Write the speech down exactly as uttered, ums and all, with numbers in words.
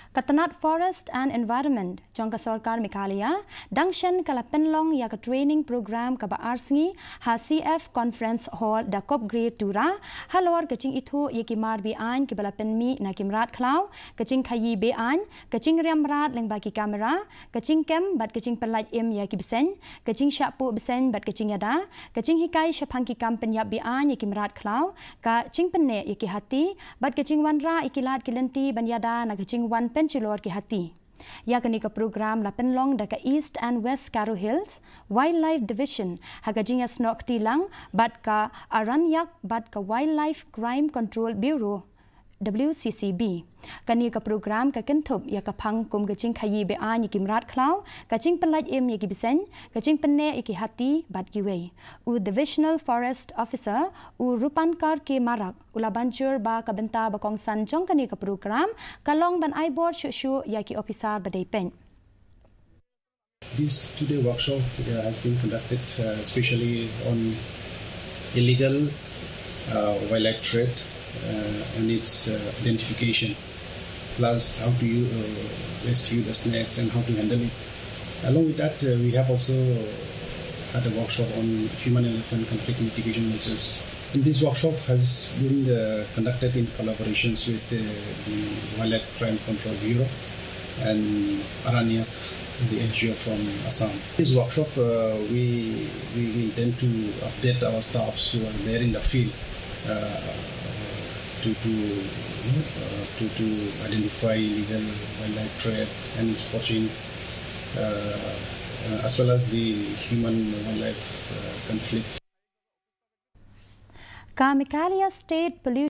Ka tnat Forest and Environment jong ka sorkar Meghalaya dang shen ka la pynlong ïa ka training program kaba ar sngi ha C F Conference Hall Dakopgre, Tura, halor ka jingithuh ïa ki mar be-aiñ kiba la pynmih na ki mrad khlaw, ka jingkhaïi be-aiñ, ka jingriam mrad lyngba ki kamera, ka jingkem bad ka jingpyllait im ïa ki bseiñ, ka jingshah puh bseiñ bad ka jingïada, ka jinghikai shaphang ki kam pynïap be-aiñ ïa ki mrad khlaw, ka jingpynneh ïa ki hati bad ka jingwanrah ïa ki lad ki lynti ban ïada na ka jingwan pynjulor ki hati. Ïa kane ka program la pynlong da ka East and West Garo Hills Wildlife Division ha ka jingïasnoh kti lang bad ka Aranyak bad ka Wildlife Crime Control Bureau, W C C B. Kane ka program ka kynthup ïa ka phang kum ka jingkhaïi be-aiñ ïa ki mrad khlaw, ka jingpyllait im ïa ki bseiñ, ka jingpynneh ïa ki hati bad kiwei. U Divisional Forest Officer, u Rupankar K Marak, u la ban jur ba ka bynta ba kongsan jong kane ka program ka long ban ai bor shuh shuh ïa ki ophisar ba dei peit. This two-day workshop uh, has been conducted uh, especially on illegal uh, wildlife trade uh, and its uh, identification, plus how to uh, rescue the snakes and how to handle it. Along with that, uh, we have also had a workshop on human-elephant conflict mitigation measures. And this workshop has been uh, conducted in collaborations with uh, the Wildlife Crime Control Bureau and Aranyak, the N G O from Assam. This workshop, uh, we, we intend to update our staffs who are there in the field uh, to, to, uh, to, to identify illegal wildlife trade and its poaching, uh, uh, as well as the human-wildlife uh, conflict. Ka Meghalaya State Pollution